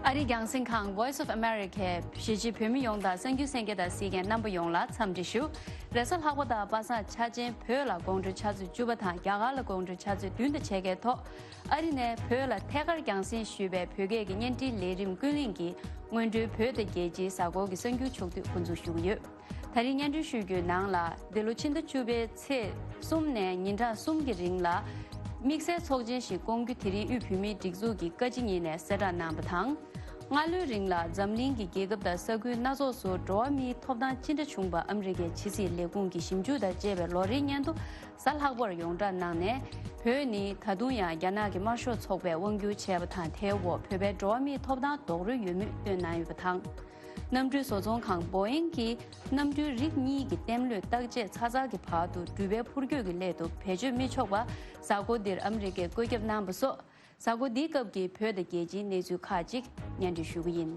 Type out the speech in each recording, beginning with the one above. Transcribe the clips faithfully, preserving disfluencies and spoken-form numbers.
ཨ་རིའི་རྒྱང་སྲིང་ཁང་Voice of America གཞིས་བྱེས་བོད་མི་ཡོངས་དང་གསར་འགྱུར་གསན་མཁན་དང་གཟིགས་མཁན་རྣམ་པ་ཡོངས་ལ་འཚམས་འདྲི་ཞུ། རེས་གཟའ་ལྷག་པ་དང་པ་སངས་འཆར་ཅན་བོད་ལ་དགོང་དྲོའི་ཆུ་ཚོད་བཅུ་པ་དང་རྒྱ་གར་ལ་དགོང་དྲོའི་ཆུ་ཚོད་བདུན་དང་ཕྱེད་ཀའི་ཐོག་ཨ་རི་ནས་བོད་ལ་ཐད་ཀར་རྒྱང་སྲིང་ཞུས་པའི་བོད་སྐད་ཀྱི་བརྙན་འཕྲིན་ལས་རིམ་ཀུན་གླེང་གི་སྔོན་འགྲོའི་བོད་དང་རྒྱལ་སྤྱིའི་གཟའ་འཁོར་གྱི་གསར་འགྱུར་ཕྱོགས་བསྡུས་འགོ་འཛུགས་ཞུ་གི་ཡོད། ད་རིང་སྙན་སྒྲོན་ཞུ་རྒྱུའི་ནང་ལ། འདི་ལོ་ཕྱི་ཟླ་བཅུ་པའི་ཚེས་གསུམ་ནས་ཉིན་གྲངས་གསུམ་གྱི་རིང་ལ་དམིགས་བསལ་ཚོགས་ཆེན་ཞིག་བསྐོང་རྒྱུ་དེ་རིང་དབུས་བོད་མིའི་སྒྲིག་འཛུགས་ཀྱིས་བཀའ་སྤྱི་གཉིས་ནས་གསལ་བསྒྲགས་གནང་བ་དང་། སྔ་ལོའི་རིང་ལ་འཛམ་གླིང་གི་རྒྱལ་ཁབ་དང་ས་ཁུལ་སྣ་ཚོགས་སུ་འགྲོ་བ་མིའི་ཐོབ་ཐང་ཅི་འདྲ་བྱུང་བ་ཨ་མི་རི་ཀའི་ཕྱི་སྲིད་ལས་ཁུངས་ཀྱི་ཞིབ་འཇུག་དང་བཅས་པའི་ལོ་རེའི་སྙན་ཐོ་གཟའ་ལྷག་པར་ཡོངས་བསྒྲགས་གནང་ནས། བོད་ནི་ད་དུང་ཡང་རྒྱ་ནག་གི་དམར་ཤོག་ཚོགས་པས་དབང་བསྒྱུར་བྱས་པ་དང་། དེའི་འོག་བོད་པའི་འགྲོ་བ་མིའི་ཐོབ་ཐང་རྡོག་རོལ་ཡོད་མུས་བཏོན་གནང་ཡོད་པ་དང་། གནམ་གྲུའི་བཟོ་ཚོང་ཁང་བོ་ཨིང་གིས་གནམ་གྲུའི་རིགས་གཉིས་ཀྱི་ལྟེམ་ལྷོད་བརྟག་དཔྱད་ཚར་ཚར་གྱི་བར་དུ་འགྲུལ་པའི་འཕུར་སྐྱོད་ཀྱི་སླད་དུ་བེད་སྤྱོད་མི་ཆོག་པ་གཟའ་འཁོར་འདིར་ཨ་མི་རི་ཀས་བཀོད་ཁྱབ་གནང་བ་སོགས། གཟའ་འཁོར་འདིའི་སྐབས་ཀྱི་བོད་དང་རྒྱལ་སྤྱིའི་གནས་ཚུལ་ཁག་ཅིག་སྙན་སྒྲོན་ཞུ་གི་ཡིན།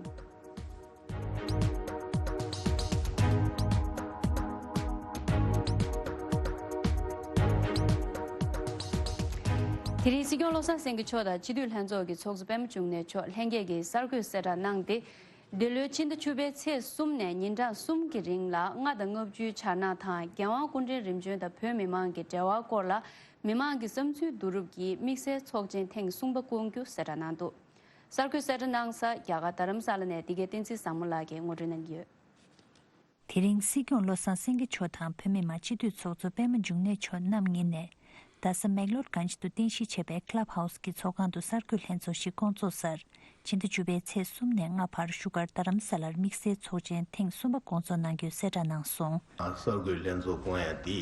དེ་རིང་སྲིད་སྐྱོང་བློ་བཟང་སེང་གེ་མཆོག་དང་སྤྱི་འཐུས་ལྷན་ཚོགས་ཀྱི་ཚོགས་གཙོ་པད་མ་འབྱུང་གནས་མཆོག་ལྷན་རྒྱས་ཀྱིས་གསར་འགོད་གསལ་བསྒྲགས་གནང་སྟེ། འདི་ལོའི་ཕྱི་ཟླ་བཅུ་པའི་ཚེས་གསུམ་ནས་ཉིན་གྲངས་གསུམ་གྱི་རིང་ལ་ལྔ་དང་ལྔ་བཅུའི་འཆར་སྣང་དང་། རྒྱལ་དབང་སྐུ་ཕྲེང་རིམ་བྱོན་དང་བོད་མི་མང་གི་འབྲེལ་བ་སྐོར་ལ་མི་མང་གི་བསམ་ཚུལ་བསྡུ་རུབ་ཀྱིས་དམིགས་བསལ་ཚོགས་ཆེན་ཐེངས་གསུམ་པ་བསྐོང་རྒྱུ་གསལ་བསྒྲགས་གནང་འདུག་གསར་འགོད་གསལ་བསྒྲགས་གནང་ས་རྒྱ་གར་རྡ་རམ་ས་ལ་ནས་འདི་གའི་བསྟན་འཛིན་བཟང་མོ་ལགས་ཀྱིས་ངོ་སྤྲོད་གནང་གི་ཡོད། དེ་རིང་སྲིད་སྐྱོང་བློ་བཟང་སེང་གེ་མཆོག་དང་བོད་མི་མང་སྤྱི་འཐུས་ཚོགས་གཙོ་པད་མ་འབྱུང་གནས་མཆོག་རྣམ་གཉིས་ནས་རྡ་ས་མེག་ལོར་གང་ཅི་ཏུ་རྟེན་གཞི་བྱས་པའི་ཀླབ་ཧའུ་སི་གི་ཚོགས་ཁང་དུ་གསར་འགོད་ལྷན་ཚོགས་ཤིག་བསྐོང་ཚོགས་སར། ཕྱི་ཟླ་བཅུ་པའི་ཚེས་གསུམ་ནས་ལྔ་བར་བཞུགས་སྒར་རྡ་རམ་ས་ལར་དམིགས་བསལ་ཚོགས་ཆེན་ཐེངས་གསུམ་པ་བསྐོང་ཚོགས་གནང་རྒྱུའི་གསལ་བསྒྲགས་གནང་སོང་། གསར་འགོད་ལྷན་ཚོགས་བསྐོང་ཡ་དེ་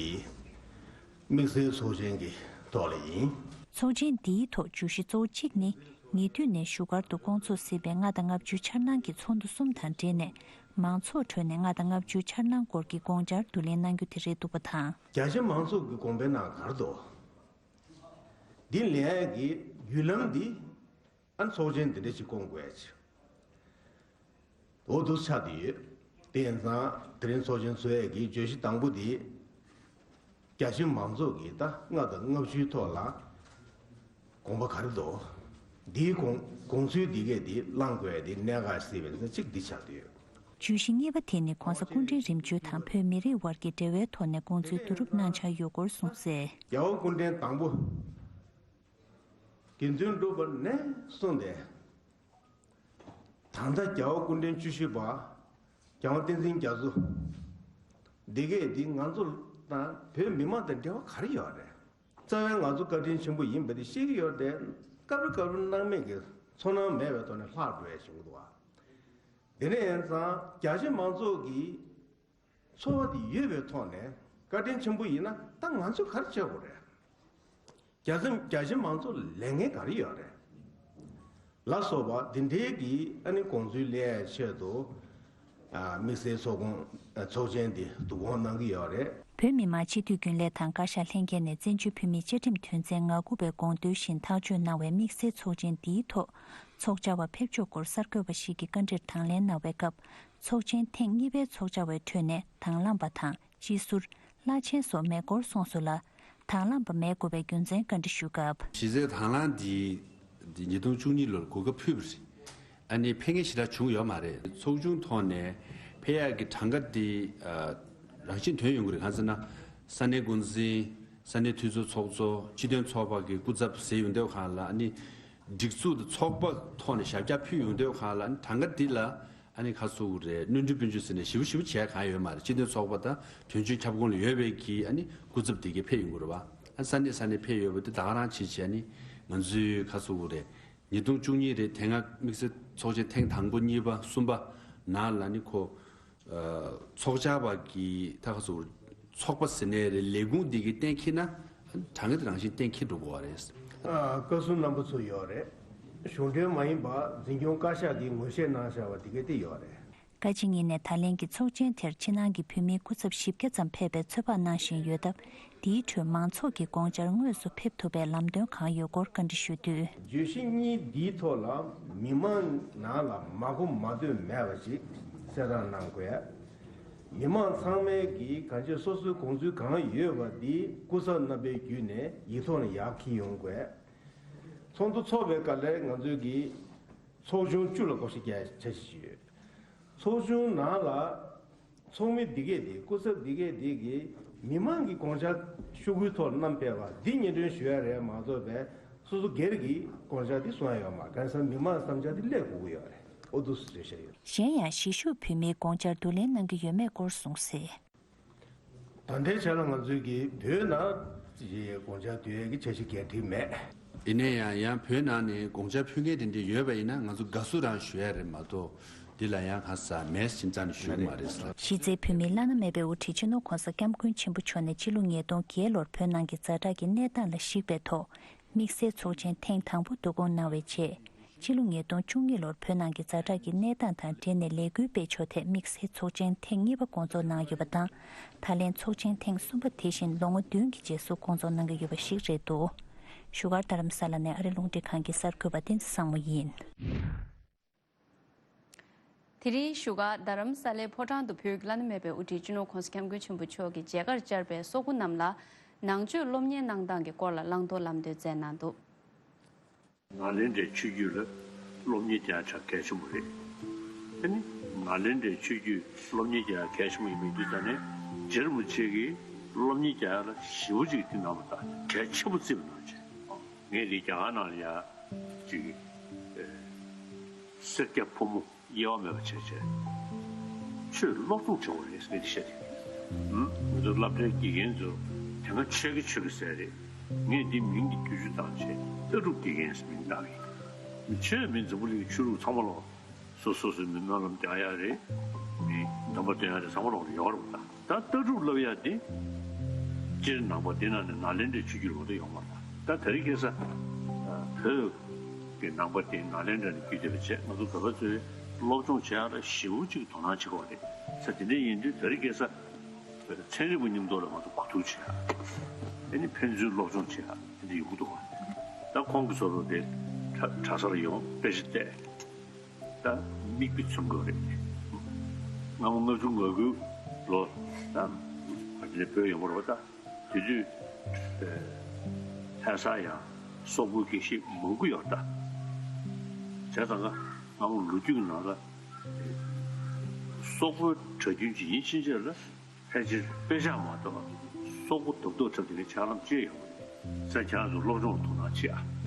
དམིགས་བསལ་ཚོགས་ཆེན་གྱི་ཐོག་ལ་ཡིན། ཚོགས་ཆེན་འདིའི་ཐོག་བརྗོད་གཞི་གཙོ་བོ་གཅིག་ནི། ཉེ་དུས་ནས་བཞུགས་སྒར་དུ་བསྐོང་ཚོགས་ཟིན་པའི་ལྔ་དང་ལྔ་བཅུའི་འཆར་སྣང་གི་ཚོགས་འདུ་གསུམ་དང་འབྲེལ་ནས། མང་ཚོགས་ཁྲོད་ནས་ལྔ་དང་ལྔ་བཅུའི་འཆར་སྣང་སྐོར་གྱི་དགོངས་འཆར་བསྡུ་ལེན་གནང་རྒྱུ་དེ་རེད་འདུག་པ་དང་། རྒྱ་ཆེ་མང་ཚོགས་ཀྱི་དགོངས་པའི་ནང་ག་རེ་འདུག་འདི་ལེན་ཡས་ཀྱི་བརྒྱུད་ལམ་འདི་ཨ་ཚོགས་ཆེན་འདི་འདྲ་ཞིག་བསྐོང་དགོས་ཡ་ཆེ། འོ་འདུག་ཆགས་བསྡད་ཡོད། དེ་ཡིན་ཙང་དེ་རིང་ཚོགས་ཆེན་ཚོགས་ཡས་ཀྱི་བརྗོད་གཞི་དང་པོ་འདི། རྒྱ་ཆེ་མང་ཚོགས་ཀྱིས་ད་ལྔ་དང་ལྔ་བཅུའི་ཐོག་ལ་དགོངས་པ་ག་རེ་འདུག་འདིའི་དགོངས་དགོངས་ཚུལ་འདི་གས་འདི་བླང་དགོས་ཡ་འདི་གནད་འགག་ཆེ་བའི་ཚན་གཅིག་འདི་ཆགས་བསྡད་ཡོད། བརྗོད་གཞི་གཉིས་པ་དེ་ནི་༧གོང་ས་སྐུ་ཕྲེང་རིམ་བྱོན་དང་བོད་མི་རིགས་དབར་གྱི་འབྲེལ་བའི་ཐོག་ནས་དགོངས་ཚུལ་བསྡུ་རུབ་གནང་འཆར་ཡོད་སྐོར་གསུངས་གསལ། རྒྱལ་བ་སྐུ་ཕྲེང་དང་པོ་དགེ་འདུན་གྲུབ་པ་ནས་བཟུང་སྟེ། ད་ལྟ་རྒྱལ་བ་སྐུ་ཕྲེང་བཅུ་བཞི་པ་རྒྱལ་དབང་བསྟན་འཛིན་རྒྱ་མཚོ། འདི་གས་འདི་ང་ཚོ་དང་བོད་མི་མང་དང་འབྲེལ་བ་ག་རེ་ཡོད་རེད། རྩ་བའི་ང་ཚོ་བཀའ་དྲིན་ཆེན་པོ་ཡིན་པ་དེ་ཤེས་ཀྱི་ཡོད་རེད་དེ། སྐབས་རེ་སྐབས་རེ་སྣང་མེད་ཀྱི་ཚོར་སྣང་མེད་པའི་ཐོག་ནས་ལྷག་འགྲོ་ཡ་བྱུང་འདུག་བ། དེ་ནས་ཡིན་ཙང་རྒྱ་ཆེ་མང་ཚོགས་ཀྱིས་ཚོར་བ་དེ་ཡོད་པའི་ཐོག་ནས་བཀའ་དྲིན་ཆེན་པོ་ཡིན་ན་ད་ང་ཚོས་ག་རེ་བྱེད་དགོས་རེད། རྒྱ་ཆེ་རྒྱ་ཆེ་མང་ཚོགས་ལས་འགན་ག་རེ་ཡོད་རེད། ལ་སོགས་པ་འདི་འདྲའི་གི་ཨ་ནི་དགོངས་ཚུལ་གླེང་ཡའི་ཆེད་དུ། ཨ་དམིགས་བསལ་ཚོགས་ཁོངས་ཨ་ཚོགས་ཆེན་འདི་བསྡུ་སྐོང་གནང་གི་ཡོད་རེད། བོད་མི་མང་སྤྱི་འཐུས་རྒྱུན་ལས་དང་བཀའ་ཤག་ལྷན་རྒྱས་ནས་བཙན་བྱོལ་བོད་མིའི་བཅའ་ཁྲིམས་དོན་ཚན་ང་དགུ་པའི་དགོངས་དོན་བཞིན་ཐག་གཅོད་གནང་བའི་དམིགས་བསལ་ཚོགས་ཆེན་འདིའི་ཐོག་ཚོགས་བཅར་བ་ཕེབས་ཕྱོགས་སྐོར་གསར་འགོད་པ་ཞིག་གིས་བཀའ་འདྲིར་དང་ལེན་གནང་བའི་སྐབས། ཚོགས་ཆེན་ཐེངས་གཉིས་པའི་ཚོགས་བཅར་བའི་ཁྲོད་ནས་དང་བླངས་པ་དང་སྤྱི་ཟུར། བླ་ཆེན་སོགས་མེད་སྐོར་གསུངས་སོང་ལ། དང་བླངས་པ་མེད་དགོས་པའི་རྒྱུ་མཚན་བཀའ་འདྲི་ཞུ་སྐབས། གཞི་རྩའི་དང་བླངས་འདི་འདི་ཉིས་སྟོང་བཅུ་གཉིས་ལོར་གོ་སྐབས་ཕུལ་བ་རེད། ཨ་ནི་ཕེབས་མཁན་ཞེ་དྲག་བྱུང་ཡོད་མ་རེད། ཚོགས་ཆུང་ཐོག་ནས་ཕེབས་ཡག་གི་གྲངས་ཀ་འདི་ཨ་རང་བཞིན་ཐོན་ཡོང་གི་རེད། གང་ཟེར་ན་ས་གནས་འགོ་འཛིན། ས་གནས་འཐུས་ཚོགས་ཚོགས་གཙོ། སྤྱི་མཐུན་ཚོགས་པ་གི་སྐུ་ཚབ་ཟེར་ཡོང་དུས་སྒང་ལ། ཨ་ནི་སྒྲིག་འཛུགས་དང་ཚོགས་པ་ཐོག་ནས་ཞབས་བཀྱག་ཕུལ་ཡོང་དུས་སྒང་ལ། ཨ་ནི་གྲངས་ཀ་འདི་ལ་ཨ་ནི་ཁ་སོ་རེད། སྣོན་འཕྲི་སྤུན་ཆུ་ཟེར་ནས་ཞེ་པོ་ཞེ་པོ་བྱས་གང་ཡོད་མ་རེད། སྤྱི་མཐུན་ཚོགས་པ་དང་དོན་གཅོད་ཁྱབ་ཁོངས་ལ་ཡོད་པའི་གི་ཨ་ནི་སྐུ་ཚབ་དེ་གས་ཕེབས་ཡོང་གི་རེད་བ། ཨ་ས་གནས་ས་གནས་ཕེབས་ཡོད་པ་དེ་ད་ག་རང་བྱེད་བྱས། ཨ་ནི་ང་ཚོའི་ཁ་སོ་རེད། ཉིས་སྟོང་བཅུ་གཉིས་རེད། དེ་སྔ་དམིགས་བསལ་ཚོགས་ཆེན་ཐེངས་དང་པོ་གཉིས་པ་གསུམ་པ་ནང་ལ་ནི་ཁོ། ཨ་ཚོགས་བཅར་བ་གི་ད་ག་སོ་ཚོགས་པ་ཟེར་ནའི་རེད། ལས་ཁུངས་འདི་གི་གཏན་འཁེལ་ན་གྲངས་ཀ་དེ་རང་བཞིན་གཏན་འཁེལ་འགྲོ་དགོས་པ་རེད། ཨ་བཀའ་ཟུར་རྣམ་པ་ཚོ་ཡོད་རེད། གཞུང་འབྲེལ་མ་ཡིན་པ་འཛིན་སྐྱོང་བཀའ་ཤག་གིས་ངོས་བཞེས་གནང་བཞག་པ་འདི་ག་དེ་ཡོད་རེད། བཀའ་སྤྱི་གཉིས་ནས་ད་ལན་གྱི་ཚོགས་ཆེན་དེར་ཕྱི་ནང་གི་བོད་མིའི་སྐུ་ཚབ་བཞི་བརྒྱ་ཙམ་ཕེབས་པའི་ཚོད་དཔག་གནང་བཞིན་ཡོད་སྟབས། འདིའི་ཁྲོད་མང་ཚོགས་ཀྱི་དགོངས་འཆར་དངོས་སུ་ཕེབས་ཐུབ་པའི་ལམ་སྟོན་གང་ཡོད་སྐོར་བཀའ་འདྲི་ཞུ་དུས། བརྗོད་གཞི་གཉིས་འདིའི་ཐོག་ལ་མི་མང་ནང་ལ་མ་གོ་མ་ཐོས་མེད་པ་ཞིག་གསལ་བསྒྲགས་གནང་དགོས། མི་མང་ཚང་མས་ཀྱིས་གང་ཅི་སོ་སོའི་དགོངས་ཚུལ་གང་ཡོད་པ་འདི་སྐུ་ཚབ་རྣམ་པའི་བརྒྱུད་ནས་ཡིག་ཐོག་ནས་ཡར་འཁྱེར་ཡོང་དགོས། ཚོགས་འདུ་འཚོགས་པའི་སྐབས་ལ་ང་ཚོས་ཀྱིས། ཚོགས་ཆུང་བཅུ་ལ་བགོ་བཤའ་རྒྱག་འཆར་གཞི་ཞིག་ཡོད། ཚོགས་ཆུང་ནང་ལ་ཚོགས་མི་འདི་གས་འདི། སྐུ་ཚབ་འདི་གས་འདི་གིས་མི་མང་གི་དགོངས་འཆར་ཤོག་གུའི་ཐོག་བསྣམས་ཕེབས་པ་འདི་སྙན་སྒྲོན་ཞུ་ཡ་རེད་མ་གཏོགས་པའི་སོ་སོ་སྒེར་གྱི་དགོངས་འཆར་འདི་གསུང་ཡ་ཡོད་མ་རེད། གང་ཡིན་ཟེར་ན་མི་མང་བསམ་འཆར་འདི་སླེབས་དགོས་ཀྱི་ཡོད་རེད། ཨོ་འདུག་སེ་བརྗོད་བཞག་ཡོད། གཞན་ཡང་གཞིས་བཞུགས་བོད་མིའི་དགོངས་འཆར་བསྡུ་ལེན་གནང་གི་ཡོད་མེད་སྐོར་གསུངས་གསལ། ད་ལྟའི་ཆ་ལ་ང་ཚོའི་གི་བོད་ནང་དགོངས་འཆར་བསྡུ་ཡས་ཀྱི་འཆར་གཞི་ག་ཡེ་མེད། ཡིན་ན་ཡང་ཡང་བོད་ནང་ནས་དགོངས་འཆར་ཕུལ་མཁན་དེ་འདྲ་ཡོད་པ་ཡིན་ན་ང་ཚོ་དགའ་བསུ་རང་ཞུ་ཡ་རེད་མ་གཏོགས་འདི་ལ་ཡང་ཁ་ས་མེད་ཁྱིམ་ཚང་ནས་ཞུ་གི་མ་རེད་ཟེར། གཞི་རྩའི་བོད་མིའི་བླ་ན་མེད་པའི་དབུ་ཁྲིད་སྤྱི་ནོར་༸གོང་ས་༸སྐྱབས་མགོན་ཆེན་པོ་མཆོག་ནས་སྤྱི་ལོ་ཉིས་སྟོང་བརྒྱད་ལོར་བོད་ནང་གི་ཛ་དྲག་གི་གནས་སྟངས་ལ་གཞིགས་པའི་ཐོག་དམིགས་བསལ་ཚོགས་ཆེན་ཐེངས་དང་པོ་བསྡུ་སྐོང་གནང་བའི་རྗེས། སྤྱི་ལོ་ཉིས་སྟོང་བཅུ་གཉིས་ལོར་བོད་ནང་གི་ཛ་དྲག་གི་གནས་སྟངས་དང་འབྲེལ་ནས་ལས་འགུལ་སྤེལ་ཕྱོགས་ཐད་དམིགས་བསལ་ཚོགས་ཆེན་ཐེངས་གཉིས་པ་སྐོང་ཚོགས་གནང་ཡོད་པ་དང་། ད་ལན་ཚོགས་ཆེན་ཐེངས་གསུམ་པ་དེ་བཞིན་ལོ་ངོ་བདུན་གྱི་རྗེས་སུ་སྐོང་ཚོགས་གནང་གི་ཡོད་པ་ཞིག་རེད་འདུག་བཞུགས་སྒར་རྡ་རམ་ས་ལ་ནས་ཨ་རི་རླུང་འཕྲིན་ཁང་གི་གསར་འགོད་པ་བསྟན་འཛིན་བཟང་མོ་ཡིན། དེ་རིང་བཞུགས་སྒར་རྡ་རམ་ས་ལའི་ཕོ་བྲང་དུ་བོད་ཀྱི་བླ་ན་མེད་པའི་དབུ་ཁྲིད་སྤྱི་ནོར་༸གོང་ས་༸སྐྱབས་མགོན་ཆེན་པོ་མཆོག་གིས་མཇལ་ཁར་བཅར་བའི་སོག་པོ་རྣམས་ལ་ནང་ཆོས་སློབ་གཉེར་གནང་སྟངས་ཀྱི་སྐོར་ལ་བླང་དོར་ལམ་སྟོན་སྩལ་གནང་འདུག་ནཱ་ལེནྡྲའི་ཆོས་བརྒྱུད་ལ་སློབ་གཉེར་རྒྱག་ཡ་གལ་ཆེན་པོ་རེད། ཨ་ནི་ནཱ་ལེནྡྲའི་ཆོས་བརྒྱུད་སློབ་གཉེར་རྒྱག་ཡ་གལ་ཆེན་པོ་ཡིན་པའི་དུས་ཙམ་ནས་རྗེ་རིན་པོ་ཆེ་གིས་སློབ་གཉེར་རྒྱག་ཡ་ལ་ཞེ་པོ་ཅིག་དེ་གནང་བ་དང་གལ་ཆེན་པོ་བརྩིས་པ་ནང་བཞིན། ངས་འདི་རྒྱ་གར་ནང་ལ་ཡ་ཅིག་སེར་སྐྱ་ཕོ་མོ་དབྱེ་བ་མེད་པ་བྱས་བྱས་ཆོས་སློབ་སྦྱོང་བྱེད་དགོས་རེད་ཟེར་ཏེ་བཤད་དེ། ང་ཚོ་སློབ་གྲྭའི་དགེ་རྒན་ཚོ་དེ་སྔ་ཆོས་དགེ་ཆོས་དགེ་ཟེར་རེད། ངས་འདི་མིང་གི་བསྒྱུར་བཅོས་བཏང་བྱས་ལྟ་གྲུབ་དགེ་རྒན་ཟེར་མིང་བཏགས་ཡིན། ཆོས་མིན་འཛམ་བུ་གླིང་གི་ཆོས་ལུགས་ཚང་མ་ལོག་སོ་སོ་སོའི་མི་སྨོན་ལམ་རྒྱག་ཡ་རེད། མི་འདོན་པ་འདོན་ཡ་རེད། ཚང་མ་ལོག་ཡོད་རེད་པ། ད་ལྟ་གྲུབ་ལབ་ཡ་དེ་སྤྱིར་ནང་པ་དེ་ནང་ནས་ནཱ་ལེནྡྲའི་ཆོས་བརྒྱུད་ལོག་ཏུ་ཡོང་བ་རེད། ད་དེ་རིང་ཁ་སང་བོད་ཀྱི་ནང་པ་དེ་ནཱ་ལེནྡྲ་ནས་བརྒྱུད་བསྡད་པ་བྱས་ང་ཚོ་བོད་པ་ཚོས་སློབ་སྦྱོང་བྱེད་ཡ་ལ་ཞེ་པོ་ཅིག་དོ་སྣང་བྱེད་དགོས་རེད་ཟེར། དེ་འདྲ་ཡིན་དུས་དེ་རིང་ཁ་སང་བོད་ཚན་རིག་པ་མཉམ་དུ་ལ་ང་ཚོ་གོ་བསྡུར་བྱེད་ཡ། ཨ་ནི་ཕན་ཚུན་སློབ་སྦྱོང་བྱེད་ཡ་དེ་འདྲ་ཡོང་གི་འདུག་བ། ད་ཁོང་གི་བཟོ་འདྲ་དེ་གྲྭ་གྲྭ་ས་ལ་ཡོང་དཔེ་ཆ་བལྟས། ད་མིག་དཔེ་མཚོན་དགོས་རེད། སྔ་མོ་ལྔ་བཅུ་ང་དགུ་ལོ་ད་ང་ཚོ་བོད་ཡོང་བ་རེད་པ། ད་དེ་དུས་ལྷ་ས་ཡང་སོག་པོའི་དགེ་བཤེས་མང་པོ་ཡོད་ད། བྱས་ཙང་ཀ་སྔ་མོ་ལོ་རྒྱུས་ཀྱི་ནང་ལ་སོག་པོའི་གྲྭ་རྒྱུན་ཅིག་ཡིན་ཕྱིན་ཆད་ལ། ཕལ་ཆེར་དཔེ་ཆ་མ་གཏོགས་སོག་པོ་རྡོག་རྡོག་འཁྲབ་དེ་འདྲའི་ཆ་ལམ་ཅི་ཡང་ཡོད་མ་རེད། ས་ཁྱེད་རང་ཚོ་སློབ་སྦྱོང་ལ་དོ་སྣང་བྱེད་ཨ།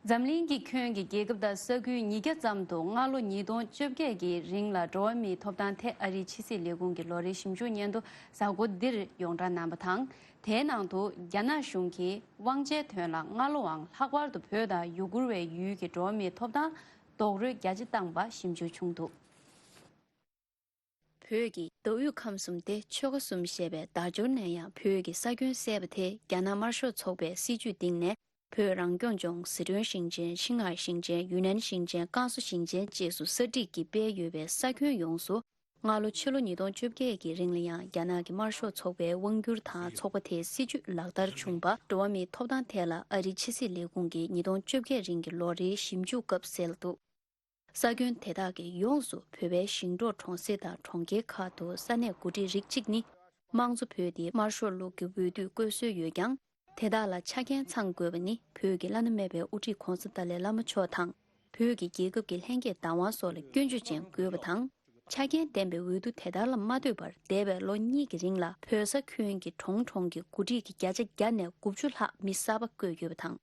འཛམ་གླིང་གི་ཁྱོན་གྱི་རྒྱལ་ཁབ་དང་ས་ཁུལ་ཉིས་བརྒྱ་ཙམ་དུ་སྔ་ལོ་ཉིས་སྟོང་བཅོ་བརྒྱད་ཀྱི་རིང་ལ་འགྲོ་བ་མིའི་ཐོབ་ཐང་ཐད་ཨ་རིའི་ཕྱི་སྲིད་ལས་ཁུངས་ཀྱི་ལོ་རེའི་ཞིབ་འཇུག་སྙན་ཐོ་གཟའ་འཁོར་འདིར་ཡོངས་བསྒྲགས་གནང་བ་དང་། དེའི་ནང་དུ་རྒྱ་ནག་གཞུང་གིས་དབང་ཆའི་དོན་ལ་སྔ་ལོའང་ལྷག་པར་དུ་བོད་དང་ཡུ་གུར་བའི་ཡུལ་གྱི་འགྲོ་བ་མིའི་ཐོབ་ཐང་རྡོག་རོལ་རྒྱ་ཆེ་བཏང་པ་ཞིབ་འཇུག་བྱུང་འདུག་བོད་ཀྱི་མདོ་དབུས་ཁམས་གསུམ་སྟེ་ཆོལ་ཁ་གསུམ་ཞེས་པའི་བརྡ་སྦྱོར་ནས་ཡང་བོད་ཀྱི་ས་ཁྱོན་གསལ་བ་དེ་རྒྱ་ནག་དམར་ཤོག་ཚོགས་པའི་སྲིད་ཇུས་སྟེང་ནས་བོད་རང་སྐྱོང་ལྗོངས། ཟི་ཁྲོན་ཞིང་ཆེན། ཆིང་ཧའེ་ཞིང་ཆེན། ཡུན་ནན་ཞིང་ཆེན། ཀན་སུའུ་ཞིང་ཆེན་བཅས་སུ་གསར་སྒྲིག་གིས་སྤེལ་ཡོད་པའི་ས་ཁྱོན་ཡོངས་སུ་སྔ་ལོ་ཕྱི་ལོ་ཉིས་སྟོང་བཅོ་བརྒྱད་ཀྱི་རིང་ལ་ཡང་རྒྱ་ནག་གི་དམར་ཤོག་ཚོགས་པའི་དབང་སྒྱུར་དང་ཚོགས་པ་དེའི་སྲིད་ཇུས་ལག་བསྟར་བྱུང་བ། འགྲོ་བ་མིའི་ཐོབ་ཐང་ཐད་ལ་ཨ་རིའི་ཕྱི་སྲིད་ལས་ཁུངས་ཀྱི་ཉིས་སྟོང་བཅོ་བརྒྱད་རིང་གི་ལོ་རེའི་ཞིབ་འཇུག་སྐབས་གསལ་འདུག་ས་ཁྱོན་དེ་དག་གི་ཡོངས་སུ་བོད་པའི་ཞིང་འབྲོག་གྲོང་གསེབ་དང་གྲོང་ཁྱེར་ཁག་ཏུ་ས་གནས་འགོ་ཁྲིད་རིགས་གཅིག་ནི་དམངས་གཙོ་བོད་དེ་དམར་ཤོག་ལུགས་ཀྱི་འོས་བསྡུ་བསྐོ་སྲོལ་ཡོད་ཀྱང་། དེ་དག་ལ་ཆ་རྐྱེན་ཚང་དགོས་པ་ནི་བོད་ཀྱི་བླ་ན་མེད་པའི་དབུ་ཁྲིད་༸གོང་ས་ཏཱ་ལའི་བླ་མ་མཆོག་དང་བོད་ཀྱི་རྒྱལ་ཁབ་ཀྱི་ལྷན་སྐྱེས་བདག་དབང་སོགས་ལ་སྐྱོན་བརྗོད་ཅན་དགོས་པ་དང་། ཆ་རྐྱེན་ལྡན་པའི་འོས་བསྡུ་དེ་ལྟར་ལ་མ་ལྟོས་པར་འདས་པའི་ལོ་གཉིས་ཀྱི་རིང་ལ་བོད་ས་ཁྱོན་གྱི་གྲོང་གྲོང་གི་འགོ་ཁྲིད་ཀྱི་བརྒྱ་ཆ་བརྒྱ་ནས་དགུ་བཅུ་ལྷག་མི་གསར་པ་བསྐོས་ཡོད་པ་དང་།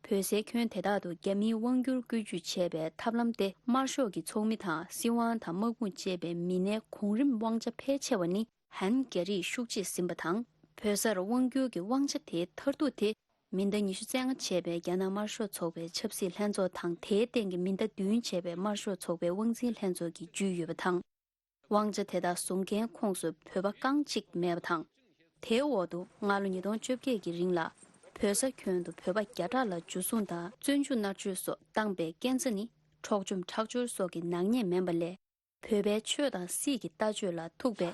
བོད་སའི་ཁྱོན་དེ་དག་ཏུ་རྒྱ་མིའི་དབང་བསྒྱུར་བཀོལ་སྤྱོད་བྱས་པའི་ཐབས་ལམ་སྟེ། དམར་ཤོག་གི་ཚོགས་མི་དང་སྲིད་དབང་དང་དམག་དཔུང་བཅས་པའི་མི་སྣའི་གོང་རིམ་དབང་ཆ་ཕལ་ཆེ་བ་ནི་ཧན་རྒྱ་རིགས་ཤུགས་ཆེས་ཟིན་པ་དང་། བོད་སར་དབང་བསྒྱུར་གྱི་དབང་ཆ་དེའི་མཐར་ཐུག་དེ་མི་ཟླ་ཉི་ཤུ་རྩ་ལྔ་བྱས་པའི་རྒྱ་ནག་དམར་ཤོག་ཚོགས་པའི་ཆབ་སྲིད་ལྷན་ཚོགས་དང་། དེའི་སྟེང་གི་མི་ཟླ་བདུན་བྱས་པའི་དམར་ཤོག་ཚོགས་པའི་དབང་འཛིན་ལྷན་ཚོགས་ཀྱིས་འཇུས་ཡོད་པ་དང་། དབང་ཆ་དེ་དག་བཟུང་མཁན་ཁོངས་སུ་བོད་པ་རྐང་གཅིག་མེད་པ་དང་། དེའི་འོག་ཏུ་སྔ་ལོ་ཉིས་སྟོང་བཅོ་བརྒྱད་ཀྱི་རིང་ལ་བོད་ས་ཁྱོན་དུ་བོད་པ་བརྒྱ་ཕྲག་ལ་འཇུ་བཟུང་དང་བཙོན་འཇུག་མནར་གཅོད་སོགས་བཏང་པའི་རྐྱེན་རྩ་ནི་འཕྲོག་བཅོམ་ཁྲག་སྦྱོར་སོགས་ཀྱི་ནག་ཉེས་མིན་པ་ལས། བོད་པའི་ཆོས་དང་སྲིད་ཀྱི་ལྟ་སྤྱོད་ལ་ཐུག་པའི་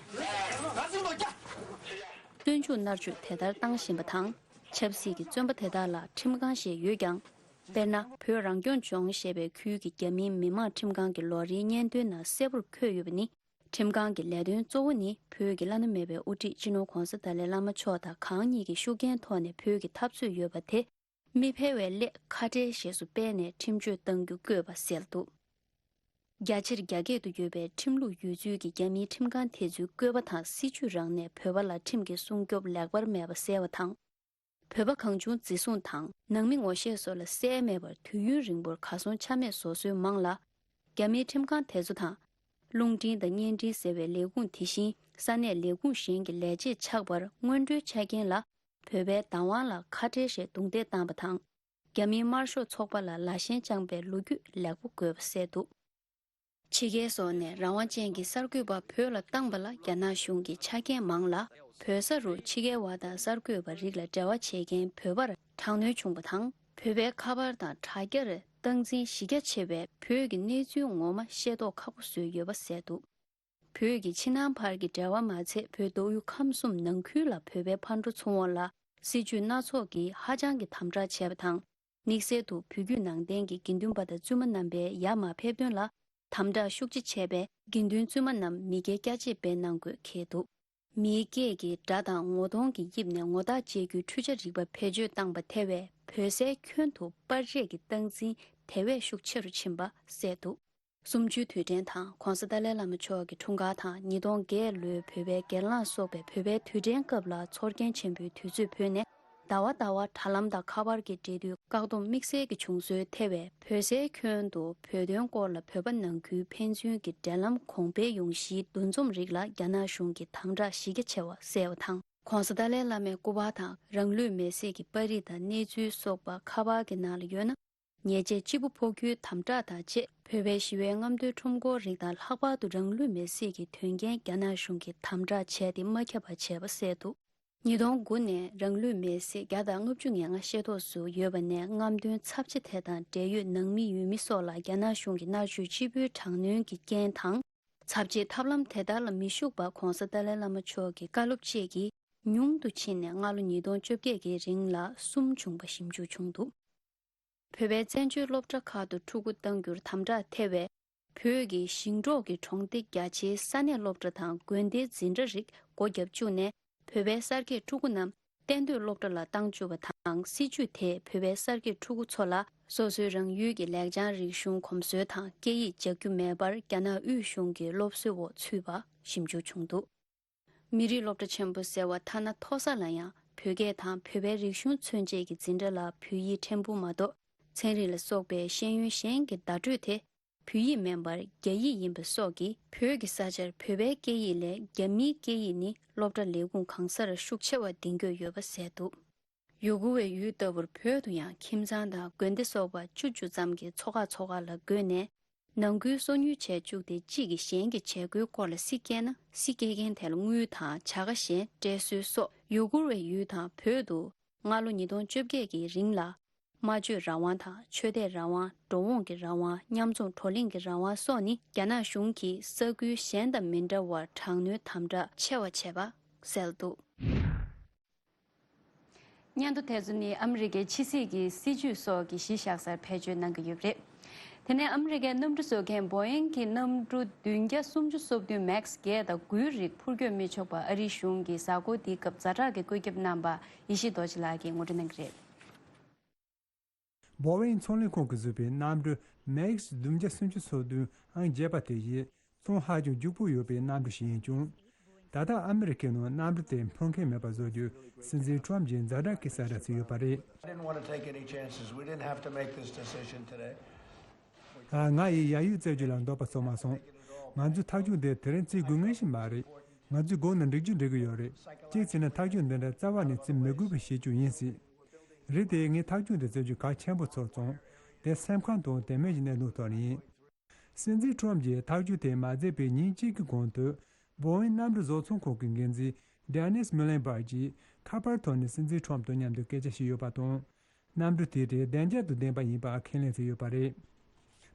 བཙོན་འཇུག་མནར་གཅོད་དེ་ལྟར་བཏང་བཞིན་པ་དང་། ཆབ་སྲིད་ཀྱི་བཙོན་པ་དེ་དག་ལ་ཁྲིམས་ཁང་ཞིག་ཡོད་ཀྱང་། དཔེར་ན། བོད་རང་སྐྱོང་ལྗོངས་ཞེས་པའི་ཁུལ་གྱི་རྒྱ་མིའི་མི་དམངས་ཁྲིམས་ཁང་གི་ལོ་རེའི་སྙན་ཐོའི་ནང་གསལ་པོར་འཁོད་ཡོད་པ་ནི། ཁྲིམས་ཁང་གི་ལས་དོན་གཙོ་བོ་ནི་བོད་ཀྱི་བླ་ན་མེད་པའི་དབུ་ཁྲིད་སྤྱི་ནོར་༧གོང་ས་ཏཱ་ལའི་བླ་མ་མཆོག་དང་གང་ཉིད་ཀྱི་ཤུགས་རྐྱེན་ཐོག་ནས་བོད་ཀྱི་འཐབ་རྩོད་ཡོད་པ་དེ། མི་ཕལ་བའི་སླད་ཁ་བྲལ་ཞེས་སུ་སྤེལ་ནས་ཁྲིམས་གཅོད་གཏང་རྒྱུ་བཀོད་པ་གསལ་འདུག་རྒྱ་ཆེར་རྒྱ་སྐད་དུ་ཡོད་པའི་ཁྲིམས་ལུགས་ཡོད་ཚུལ་གྱི་རྒྱ་མིའི་ཁྲིམས་ཁང་དེ་ཚོའི་བཀོད་པ་དང་སྲིད་བྱུས་རང་ནས་བོད་པ་ལ་ཁྲིམས་ཀྱི་སྲུང་སྐྱོབ་ལེགས་པར་མེད་པ་གསལ་བ་དང་། བོད་པ་གང་བྱུང་འཛིན་བཟུང་དང་ནང་མི་ངོ་ཤེས་སོགས་ལ་བསལ་མེད་པར་དུས་ཡུན་རིང་པོར་གར་སོང་ཆ་མེད་བཟོ་སྲོལ་མང་ལ། རྒྱ་མིའི་ཁྲིམས་ཁང་དེ་ཚོ་དང་། རླུང་འཕྲིན་དང་བརྙན་འཕྲིན་ཟེར་བའི་ལས་ཁུངས་དེ་བཞིན་ས་གནས་ལས་ཁུངས་གཞན་གྱི་ལས་བྱེད་ཆགས་པར་སྔོན་འགྲོའི་ཆ་རྐྱེན་ལ་བོད་པའི་བདག་དབང་ལ་ཁ་བྲལ་ཞེས་རྡུང་རྡེག་བཏང་བ་དང་། རྒྱ་མིའི་དམར་ཤོག་ཚོགས་པ་ལ་ལ་ཞེན་བཅངས་པའི་ལོ་རྒྱུས་ལེགས་པོ་འགོད་པ་གསལ་འདུག་ཕྱི་རྒྱལ་སོགས་ནས་རང་དབང་ཅན་གྱི་གསར་འགོད་པ་བོད་ལ་བཏང་པ་ལ་རྒྱ་ནག་གཞུང་གི་ཆ་རྐྱེན་མང་ལ། བོད་ས་རུ་ཕྱི་རྒྱལ་བ་དང་གསར་འགོད་པ་རིགས་ལ་འབྲེལ་བ་བྱེད་མཁན་བོད་པར་དྲག་གནོན་བྱུང་བ་དང་། བོད་པའི་ཁ་པར་དང་དྲ་རྒྱར་སྟངས་འཛིན་གཞི་རྒྱ་ཆེ་བས་བོད་ཀྱི་གནས་ཚུལ་ངོ་མ་ཤེས་རྟོགས་ཁག་པོ་བཟོས་ཡོད་པ་གསལ་འདུག་བོད་ཀྱི་ཕྱི་ནང་བར་གྱི་འབྲེལ་བ་མ་ཚད་བོད་མདོ་དབུས་ཁམས་གསུམ་ནང་ཁུལ་ལ་བོད་པའི་ཕར་འགྲོ་ཚུར་འོང་ལ་སྲིད་ཇུས་སྣ་ཚོགས་ཀྱིས་ཧ་ཅང་གི་དམ་དྲག་བྱས་པ་དང་། དམིགས་བསལ་དུ་བོད་བརྒྱུད་ནང་བསྟན་གྱི་དགེ་འདུན་པ་དང་བཙུན་མ་རྣམ་པའི་ཡར་མར་ཕེབས་དོན་ལ་དམ་དྲག་ཤུགས་ཆེ་བྱས་པས་དགེ་འདུན་བཙུན་མ་རྣམས་མི་སྐྱའི་སྐྱ་ཆས་སྤེལ་གནང་དགོས་འཁེལ་འདུག་མིའི་སྐད་ཀྱི་སྒྲ་དང་ངོ་གདོང་གི་དབྱིབས་ནས་ངོ་རྟགས་འཇལ་རྒྱུའི་འཕྲུལ་ཆ་རིག་པ་བེད་སྤྱོད་བཏང་པ་ཐེ་བས་བོད་སའི་ཁྱོན་དུ་པར་རིས་ཀྱི་སྟངས་འཛིན་དེ་བས་ཤུགས་ཆེ་རུ་ཕྱིན་པ་གསལ་འདུག་གསུམ་བཅུའི་དུས་དྲན་དང་༧གོང་ས་ཏཱ་ལའི་བླ་མ་མཆོག་གི་འཁྲུངས་སྐར་དང་ཉིས་སྟོང་བརྒྱད་ལོའི་བོད་པའི་སྒེར་ལངས་སོགས་པའི་བོད་པའི་དུས་དྲན་སྐབས་ལ་ཚོར་སྐྱེན་ཆེན་པོའི་དུས་ཚོད་ཕུད་ནས་ཟླ་བ་ཟླ་བ་དྲ་ལམ་དང་ཁ་པར་གྱི་འབྲེལ་མཐུད་བཀག་སྡོམ་དམིགས་བསལ་གྱི་བྱུང་སྲོལ་ཐེ་བས་བོད་སའི་ཁྱོན་དུ་བོད་དོན་སྐོར་ལ་བོད་པ་ནང་ཁུལ་ཕན་ཚུན་གྱི་འབྲེལ་ལམ་གོང་འཕེལ་ཡོང་གཞིའི་འདུ་འཛོམས་རིགས་ལ་རྒྱ་ནག་གཞུང་གིས་དམ་དྲག་གཞི་རྒྱ་ཆེ་བ་གསལ་བ་དང་། ༸གོང་ས་ཏཱ་ལའི་བླ་མའི་སྐུ་པར་དང་རང་ལུས་མེར་སྲེག་གི་པར་རིས་དང་གནས་ཚུལ་སོགས་པ་ཁ་པར་གྱི་ནང་ལ་ཡོད་ན། ཉེས་ཆད་ལྕི་པོ་ཕོག་རྒྱུའི་དམ་དྲག་དང་བཅས་བོད་པའི་ཞི་བའི་རྔམ་སྟོན་ཁྲོམ་སྐོར་རིགས་དང་ལྷག་པར་དུ་རང་ལུས་མེར་སྲེག་གི་དོན་རྐྱེན་རྒྱ་ནག་གཞུང་གིས་དམ་དྲག་བྱས་ཏེ་མ་ཁྱབ་པ་བྱས་པ་གསལ་འདུག་ཉིས་སྟོང་དགུ་ནས་རང་ལུས་མེར་སྲེག་བརྒྱ་དང་ལྔ་བཅུ་ང་ལྔ་ཤེས་རྟོགས་སུ་ཡོད་པ་ནས་རྔམ་སྟོན་ཚབས་ཆེ་དེ་དང་འབྲེལ་ཡོད་ནང་མི་ཡུལ་མི་སོགས་ལ་རྒྱ་ནག་གཞུང་གིས་མནར་གཅོད་ལྕི་པོའི་དྲག་གནོན་གྱི་རྐྱེན་དང་། ཚབས་ཆེའི་ཐབས་ལམ་དེ་དག་ལ་མི་ཞུགས་པར་༸གོང་ས་ཏཱ་ལའི་བླ་མ་མཆོག་གི་བཀའ་སློབ་བཅས་ཀྱིས་ཉུང་དུ་ཕྱིན་ནས་སྔ་ལོ་ཉིས་སྟོང་བཅོ་བརྒྱད་ཀྱི་རིང་ལ་གསུམ་བྱུང་བ་ཞིབ་འཇུག་བྱུང་འདུག་བོད་པའི་བཙན་བྱོལ་སློབ་གྲྭ་ཁག་ཏུ་ཕྲུ་གུ་གཏང་རྒྱུར་དམ་དྲག་ཐེ་བས། བོད་ཀྱི་ཞིང་འབྲོག་གི་གྲོང་སྡེ་རྒྱ་ཆེའི་ས་གནས་སློབ་གྲྭ་དང་དགོན་སྡེའི་འཛིན་གྲྭ་རིགས་སྒོ་བརྒྱབ་བཅུག་ནས། བོད་པའི་གསར་སྐྱེས་ཕྲུ་གུ་རྣམས་གཏན་སྡོད་སློབ་གྲྭ་ལ་བཏང་བཅུག་པ་དང་། སྲིད་ཇུས་དེས་བོད་པའི་གསར་སྐྱེས་ཕྲུ་གུ་ཚོ་ལ་སོ་སོའི་རང་ཡུལ་གྱི་ལེགས་བྱང་རིག་གཞུང་གོམས་སྲོལ་དང་སྐད་ཡིག་སྦྱང་རྒྱུ་མེད་པར་རྒྱ་ནག་དབུས་གཞུང་གི་སློབ་གསོའི་འོག་ཚུད་པ་ཞིབ་འཇུག་བྱུང་འདུག་མི་རིགས་སློབ་གྲྭ་ཆེན་པོ་ཟེར་བ་ཐ་ན་མཐོ་ས་ལ་ཡང་བོད་སྐད་དང་བོད་པའི་རིག་གཞུང་མཚོན་བྱེད་ཀྱི་འཛིན་གྲྭ་ལ་བོད་ཡིག་ཕྲན་བུ་མ་གཏོགས་ཚན་རིག་ལ་སོགས་པའི་ཤེས་ཡོན་གཞན་གྱི་བརྡ་སྤྲོད་དེ་བོད་ཡིག་མིན་པར་རྒྱ་ཡིག་ཡིན་པ་སོགས་ཀྱིས་བོད་ཀྱི་ས་ཆར་བོད་པའི་སྐད་ཡིག་ལས་རྒྱ་མིའི་སྐད་ཡིག་ནི་སློབ་གྲྭ་ལས་ཁུངས་གང་སར་ཤུགས་ཆེ་བ་འདིང་དགོས་ཡོད་པ་གསལ་འདུག་ཡུ་གུར་བའི་ཡུལ་ལྟ་བུར་བོད་དུ་ཡང་ཁྱིམ་ཚང་དང་དགོན་སྡེ་སོགས་པ་བཅུ་བཅུ་ཙམ་གྱི་ཚོ་ཁག་ཚོ་ཁག་ལ་བགོས་ནས། ནང་ཁུལ་སོ་ཉུལ་བྱས་བཅུག་སྟེ་གཅིག་གིས་གཞན་གྱི་བྱེད་སྒོའི་སྐོར་ལ་སྲི་སྐྱེལ་ན། སྲི་སྐྱེལ་མཁན་དེ་ལ་དངུལ་དང་བྱ་དགའ་གཞན་སྤྲད་སྲོལ་སོགས་ཡུ་གུར་བའི་ཡུལ་དང་བོད་དུ་སྔ་ལོ་ཉིས་སྟོང་བཅོ་བརྒྱད་ཀྱི་རིང་ལ། སྨྲ་བརྗོད་རང་དབང་དང་ཆོས་དད་རང་དབང་། འགྲོ་འོང་གི་རང་དབང་། མཉམ་འཛོམས་བགྲོ་གླེང་གི་རང་དབང་སོགས་ནི་རྒྱ་ནག་གཞུང་གིས་ས་ཁུལ་གཞན་དང་མི་འདྲ་བར་དྲག་གནོན་དམ་དྲག་ཆེ་བ་བྱས་པ་གསལ་འདུག་སྙན་ཐོ་དེ་ཚོ་ནི་ཨ་མི་རི་ཀའི་ཕྱི་སྲིད་ཀྱི་སྲིད་ཇུས་སོགས་ཀྱི་གཞི་བཞག་སར་བེད་སྤྱོད་གནང་གི་ཡོད་པ་རེད། དེ་ནས་ཨ་མི་རི་ཀའི་གནམ་གྲུ་བཟོ་མཁན་བོ་ཨིང་གི་གནམ་གྲུ་བདུན་བརྒྱ་སུམ་ཅུ་སོ་བདུན་མེག་སི་བརྒྱད་དང་དགུའི་རིགས་འཕུར་སྐྱོད་མི་ཆོག་པ་ཨ་རིའི་གཞུང་གིས་གཟའ་འཁོར་འདིའི་སྐབས་ཛ་དྲག་གི་བཀོད་ཁྱབ་གནང་པ་ཡེ་ཤེས་རྡོ་རྗེ་ལགས་ཀྱིས་ངོ་སྤྲོད་གནང་གི་རེད། བོ་ཨིང་ཚོང་ལས་ཁང་གིས་བཟོས་པའི་གནམ་གྲུ་མེག་སི་བདུན་བརྒྱ་སུམ་ཅུ་སོ་བདུན་ཨང་བརྒྱད་པ་དེ་ཡིས་ཚོང་ཧ་ཅང་རྒྱུག་པོ་ཡོད་པའི་གནམ་གྲུ་ཞིག་ཡིན་ཀྱང་། ད་ལྟ་ཨ་མི་རི་ཀའི་ནང་གནམ་གྲུ་དེ་འཕུར་མཁན་མེད་པ་བཟོ་རྒྱུ་སྲིད་འཛིན་ཊམ་གྱིས་ཛ་དྲག་གི་གསལ་བསྒྲགས་བྱས་ཡོད་པ་རེད། I didn't want to take any chances. We didn't have to make this decision today. ང་ཡིས་ཡ་ཡུལ་བཙལ་རྒྱུ་ལ་འདོད་པ་བྱུང་མ་སོང་། ང་ཚོའི་ཐག་གཅོད་འདི་དེ་རིང་བརྩི་དགོས་ངེས་ཤིག་མ་རེད། ང་ཚོས་སྒོ་ནས་འགྲིག་རྒྱུ་འགྲིག་གི་ཡོད་རེད། གཅིག་བྱས་ན་ཐག་གཅོད་འདི་འདྲ་རྩ་བ་ནས་བརྩི་མི་དགོས་པ་ཤེས་རྒྱུ་ཡིན་སྲིད། རེད་དེ། ངས་ཐག་གཅོད་འདི་བརྩི་རྒྱུ་གལ་ཆེན་པོ་ཚོར་སོང་། དེ་སེམས་ཁམས་དང་དད་མོས་ཀྱི་གནས་ལུགས་ཐོག་ནས་ཡིན། སྲིད་འཛིན་ཊམ་གྱིས་ཐག་གཅོད་དེ་མ་མཛད་པའི་ཉིན་གཅིག་གི་གོང་དུ། བོ་ཨིང་གནམ་གྲུ་བཟོ་ཚོང་ཁང་གི་འགན་འཛིན་ཌེ་ནིས་མུ་ལེན་བྷར་གྱིས་ཁ་པར་ཐོག་ནས་སྲིད་འཛིན་ཊམ་དང་མཉམ་དུ་སྐད་ཆ་བྱས་ཡོད་པ་དང་། གནམ་གྲུ་དེ་དེ་བདེ་འཇགས་དང་ལྡན་པ་ཡིན་པ་ཁས་ལེན་བྱས་ཡོད་པ་རེད།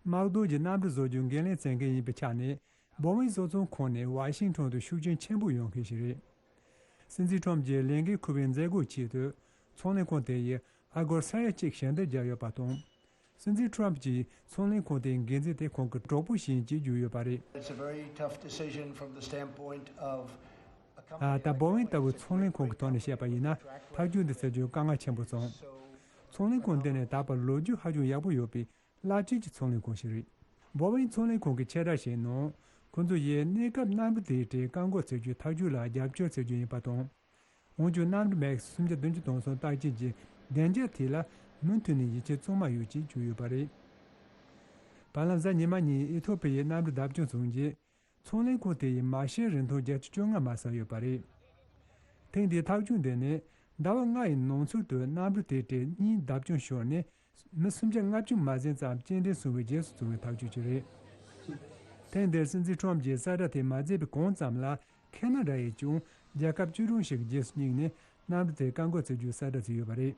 དམག་དོན་གྱི་གནམ་གྲུ་བཟོ་རྒྱུར་འགན་ལེན་བྱེད་མཁན་ཡིན་པའི་ཆ་ནས། བོ་ཨིང་བཟོ་ཚོང་ཁང་ནི་ཝ་ཤིང་ཊོན་དུ་ཤུགས་རྐྱེན་ཆེན་པོ་ཡོད་མཁན་ཞིག་རེད། སྲིད་འཛིན་ཊམ་གྱིས་ལས་འགན་འཁུར་བའི་མཛད་སྒོའི་ཆེད་དུ། ཚོང་ལས་ཁང་དེ་ཡིས་ཨ་སྒོར་ས་ཡ་གཅིག་ཞལ་འདེབས་བརྒྱབ་ཡོད་པ་དང་། སྲིད་འཛིན་ཁྲོམ་གྱིས་ཚོང་ལས་ཁང་དེའི་འགན་འཛིན་དེ་ཁོང་གི་གྲོགས་པོ་ཞིག་ཡིན་ཅེས་བརྗོད་ཡོད་པ་རེད། It's a very tough decision from the standpoint of a company ད་བོ་ཝིང་ལྟ་བུ་ཚོང་ལས་ཁང་གི་ཐོག་ནས་བཤད་པ་ཡིན་ན། ཐག་གཅོད་འདི་བྱ་རྒྱུ་དཀའ་ངལ་ཆེན་པོ་བྱུང་། ཚོང་ལས་ཁང་འདི་ནི་ད་བར་ལོ་རྒྱུས་ཧ་ཅང་ཡག་པོ་ཡོད་པའི་རླབས་ཆེན་གྱི་ཚོང་ལས་ཁང་ཞིག་རེད། བོ་ཝིང་ཚོང་ལས་ཁང་གིས་ཆེད་བསྒྲགས་བྱས་ནང་། ཁོང་ཚོ་ཡིས་གནས་སྐབས་གནམ་གྲུ་དེའི་གྲས་བཀག་འགོག་བྱེད་རྒྱུའི་ཐག་གཅོད་ལ་རྒྱབ་སྐྱོར་བྱེད་རྒྱུ་ཡིན་པ་དང་། འོན་ཀྱང་གནམ་གྲུ་མེག་སུམ་བརྒྱ་བདུན་ཅུ་དོན་གསུམ་བརྟག་དཔྱད་ཀྱི་བདེ་འཇགས་ཐད་ལ་མུ་མཐུད་ནས་ཡིད་ཆེས་གཙང་མ་ཡོད་ཅེས་བརྗོད་ཡོད་པ་རེད། བར་ལམ་གཟའ་ཉི་མ་ཉིན་ཨི་ཐོ་པི་ཡའི་གནམ་གྲུ་བརྡབ་སྐྱོན་བྱུང་རྗེས། ཚོང་ལས་ཁང་དེ་ཡིས་མ་ཤེར་རིན་ཐང་བརྒྱད་ཅུ་བཅོ་ལྔ་མ་ཟ་ཡོད་པ་རེད། ཐེངས་འདིའི་ཐག་གཅོད་འདི་ནི་ཟླ་བ་ལྔ་ཡི་ནང་ཚུད་དུ་གནམ་གྲུ་དེའི་གྲས་གཉིས་བརྡབ་སྐྱོན་ཤོར་ནས། མི་སུམ་བརྒྱ་ལྔ་བཅུ་མ་ཟིན་ཙམ་རྐྱེན་འདས་སོང་བའི་རྗེས་སུ་བྱུང་བའི་ཐག་གཅོད་ཅིག་རེད། ཐེངས་འདིར་སྲིད་འཛིན་ཁྲོམ་གྱིས་གསལ་བསྒྲགས་དེ་མ་མཛད་པའི་གོང་ཙམ་ལ། ཁེ་ན་ཌ་ཡིས་ཀྱང་རྒྱལ་ཁབ་བཅུ་གྲངས་ཤིག་གི་རྗེས་སུ་སྙེགས་ནས་གནམ་གྲུ་དེ་བཀག་འགོག་བྱེད་རྒྱུའི་གསལ་བསྒྲགས་བྱས་ཡོད་པ་རེད།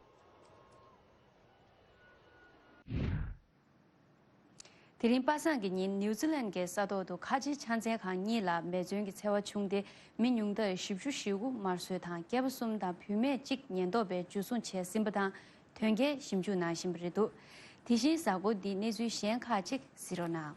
དེ་རིང་པ་སངས་ཀྱི་ཉིན་ནིའུ་ཛི་ལན་གྱི་ས་ཐོག་ཏུ་ཁ་ཆེའི་ཕྱག་འཚལ་ཁང་གཉིས་ལ་མེ་མཚོན་གྱི་འཚེ་བ་བྱུང་སྟེ། མི་ཉུང་མཐར་བཞི་བཅུ་ཞེ་དགུ་དམར་གསོད་དང་། སྐྱེས་པ་གསུམ་དང་བུད་མེད་གཅིག་ཉེན་རྟོག་པས་འཇུ་བཟུང་བྱས་ཟིན་པ་དང་། དོན་རྐྱེན་ཞིབ་འཇུག་གནང་བཞིན་པ་རེད་འདུག་དེ་བཞིན་གཟའ་འཁོར་འདིའི་གནས་ཚུལ་གཞན་ཁག་ཅིག་གཟིགས་རོགས་གནང་།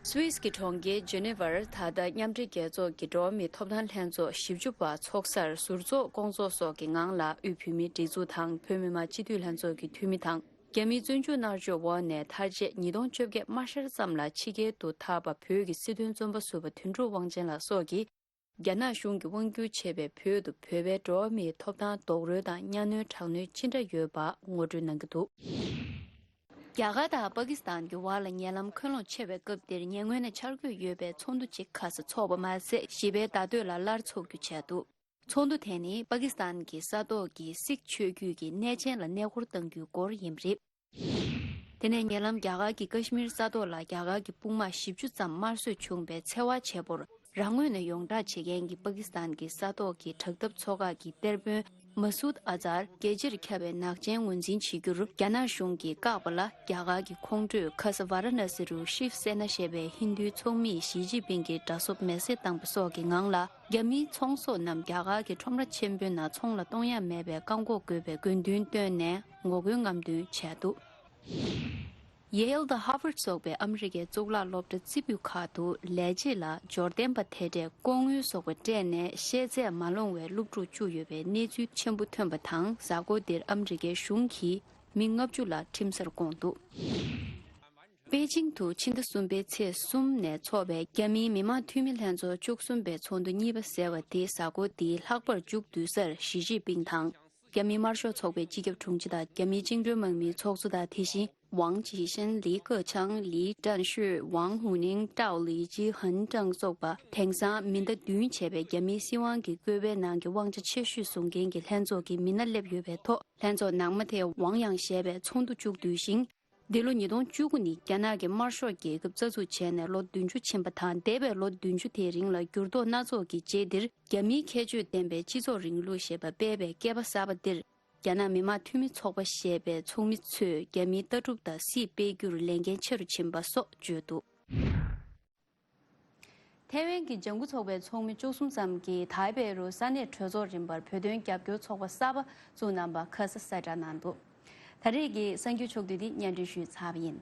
སུད་སི་གི་གྲོང་ཁྱེར་ཇི་ནི་ཝར་ད་ལྟ་མཉམ་འབྲེལ་རྒྱལ་ཚོགས་ཀྱི་འགྲོ་བ་མིའི་ཐོབ་ཐང་ལྷན་ཚོགས་བཞི་བཅུ་པ་ཚོགས་སར་ཟུར་ཚོགས་སྐོང་ཚོགས་སོགས་ཀྱི་ངང་ལ་དབུས་བོད་མིའི་སྒྲིག་འཛུགས་དང་བོད་མི་མང་སྤྱི་འཐུས་ལྷན་ཚོགས་ཀྱི་འཐུས་མི་དང་། རྒྱ་མིའི་བཙོན་འཇུག་མནར་གཅོད་འོག་ནས་ཐར་རྗེས་ཉིས་སྟོང་བཅོ་བརྒྱད་དམར་ཤར་ཙམ་ལ་ཕྱི་རྒྱལ་དུ་ཐར་པ་བོད་ཀྱི་སྲིད་དོན་བཙོན་པ་ཟུར་པ་དོན་གྲུབ་དབང་ཆེན་ལགས་སོགས་ཀྱིས། རྒྱ་ནག་གཞུང་གིས་དབང་བསྒྱུར་བྱས་པའི་བོད་དུ་བོད་པའི་འགྲོ་བ་མིའི་ཐོབ་ཐང་རྡོག་རོལ་དང་གཉའ་གནོན་དྲག་གནོན་ཅི་འདྲ་ཡོད་པ་ངོ་སྤྲོད་གནང་གི་འདུག་རྒྱ་གར་དང་པ་ཀི་སི་ཐན་གྱི་བར་ལ་ཉེ་ལམ་འཁོན་ལོང་ཆེ་བའི་སྐབས་འདིར་ཉེ་སྔོན་ནས་འཆར་འགོད་ཡོད་པའི་ཚོགས་འདུ་གཅིག་ཁ་སང་འཚོགས་པ་མ་ཟད། བཞི་པའི་ཟླ་སྟོད་ལ་སླར་འཚོགས་རྒྱུ་བྱས་འདུག་ཚོགས་འདུ་དེ་ནི་པ་ཀི་སི་ཐན་གྱི་ས་ཐོག་གི་སིག་ཆོས་བརྒྱུད་ཀྱི་གནས་ཆེན་ལ་གནས་སྐོར་གཏང་རྒྱུའི་སྐོར་ཡིན་པ་རེད། དེ་ནས་ཉེ་ལམ་རྒྱ་གར་གྱི་ཀ་ཤི་མིར་ས་ཐོག་ལ་རྒྱ་གར་གྱི་དཔུང་དམག་བཞི་བཅུ་ཙམ་དམར་གསོད་བྱུང་བའི་འཚེ་བ་བྱེད་པོར་རང་ངོས་ནས་ཡོངས་བསྒྲགས་བྱེད་མཁན་གྱི་པ་ཀི་སི་ཐན་གྱི་ས་ཐོག་གི་དྲག་འཐབ་ཚོགས་ཁག་གི་གཏེར་དཔོན་མ་སུད་ཨ་ཛར་རྒྱལ་སྤྱིར་ཁྱབ་པའི་ནག་ཅན་ངོས་འཛིན་བྱེད་རྒྱུར་རྒྱ་ནག་གཞུང་གིས་བཀག་པ་ལ། རྒྱ་གར་གྱི་ཁོངས་སྡོད་ཁ་ས་ཝཱ་ར་ཎ་སི་རུ་ཤིབ་སེ་ན་ཞེས་པའི་ཧིན་རྡུའི་ཚོགས་མིས་ཞི་ཅིན་ཕིང་གི་དགྲ་བཟོ་མེ་བསྲེགས་བཏང་པ་སོགས་ཀྱི་ངང་ལ། རྒྱ་མིའི་ཚོང་ཟོག་རྣམས་རྒྱ་གར་གྱི་ཁྲོམ་ར་ཆེན་པོའི་ནང་ཚོང་ལ་གཏོང་ཡ་མེད་པའི་བཀག་འགོག་དགོས་པའི་དགོས་འདུན་བཏོན་ནས་ངོ་རྒོལ་རྔམ་སྟོན་བྱས་འདུག་ཡེལ་དང་ཧར་ཝརཌ་སོགས་པའི་ཨ་མི་རི་ཀའི་གཙུག་ལག་སློབ་གྲྭ་རྩེ་ཕུད་ཁག་ཏུ་ལས་བྱེད་ལ་འབྱོར་ལྡན་པ་དེ་འདྲས་ལྐོག་དངུལ་སོགས་པ་སྤྲད་ནས་ཤེས་ཚད་མ་ལོངས་བའི་སློབ་ཕྲུག་བཅུག་ཡོད་པའི་གནས་ཚུལ་ཆེན་པོ་ཐོན་པ་དང་། གཟའ་འཁོར་འདིར་ཨ་མི་རི་ཀའི་གཞུང་གིས་མི་ལྔ་བཅུ་ལ་ཁྲིམས་སར་བསྐོངས་འདུག་པེ་ཅིང་དུ་ཕྱི་ཟླ་གསུམ་པའི་ཚེས་གསུམ་ནས་འཚོགས་པའི་རྒྱ་མིའི་མི་དམངས་འཐུས་མི་ལྷན་ཚོགས་བཅུ་གསུམ་པའི་ཚོགས་འདུ་གཉིས་པ་ཟེར་བ་དེ་གཟའ་འཁོར་འདིའི་ལྷག་པར་མཇུག་བསྡུ་སར་ཞི་ཅིན་ཕིང་དང་། རྒྱ་མིའི་དམར་ཤོག་ཚོགས་པའི་སྤྱི་ཁྱབ་དྲུང་ཆེ་དང་། རྒྱ་མིའི་བཅིངས་འགྲོལ་དམག་མིའི་ཚོགས་གཙོ་དང་། དེ་བཞིན་ཝང་ཅི་ཧྲན། ལི་ཁེ་ཆང་། ལི་ཀྲན་ཤུས། ཝང་ཧུའུ་ནིང་། ཀྲའོ་ལི་ཅི། ཧན་ཀྲང་སོགས་པ། དེང་སང་མི་ཟླ་བདུན་བྱས་པའི་རྒྱ་མིའི་སྲིད་དབང་གི་བཀོད་པའི་ནང་གི་དབང་ཆ་ཆེ་ཤོས་བཟུང་མཁན་གྱི་ལྷན་ཚོགས་ཀྱི་མི་སྣ་སླེབས་ཡོད་པའི་ཐོག་ལྷན་ཚོགས་ནང་མ་དེ་ཝང་ཡང་ཞེས་པའི་ཚོགས་འདུ་མཇུག་བསྡུས་ཤིང་། འདི་ལོ་ཉིས་སྟོང་བཅུ་དགུ་ནི་རྒྱ་ནག་གི་དམར་ཤོག་རྒྱལ་ཁབ་རྩ་འཛུགས་བྱས་ནས་ལོ་བདུན་ཅུ་ཕྱིན་པ་དང་། འདས་པའི་ལོ་བདུན་ཅུ་དེའི་རིང་ལ་འགྱུར་ལྡོག་སྣ་ཚོགས་ཀྱི་རྗེས་འདིར། རྒྱ་མིའི་ཁྱད་ཆོས་ལྡན་པའི་སྤྱི་ཚོགས་རིང་ལུགས་ཞེས་པ་སྤེལ་བའི་བསྐལ་པ་གསར་པ་འདིར། རྒྱ་ནག་མི་དམངས་འཐུས་མི་ཚོགས་པ་ཞེས་པའི་ཚོགས་མི་ཚོས་རྒྱ་མིའི་ལྟ་གྲུབ་དང་སྲིད་སྤེལ་རྒྱུར་ལས་འགན་ཆེ་རུ་ཕྱིན་པ་སོགས་བརྗོད་འདུག་ཐའེ་ཝན་གྱི་ལྗང་ཁུ་ཚོགས་པའི་ཚོགས་མི་བཅུ་གསུམ་ཙམ་གྱིས་ཐའེ་པེ་རུ་ས་གནས་གྲོས་ཚོགས་རིམ་པར་བོད་དོན་རྒྱབ་སྐྱོར་ཚོགས་པ་གསར་པ་བཙུགས་གནང་པ་ཁ་སང་གསལ་བསྒྲགས་གནང་འདུག་ད་རེས་ཀྱི་གསར་འགྱུར་ཕྱོགས་བསྡུས་འདི་སྙན་སྒྲོན་ཞུས་ཚར་བ་ཡིན།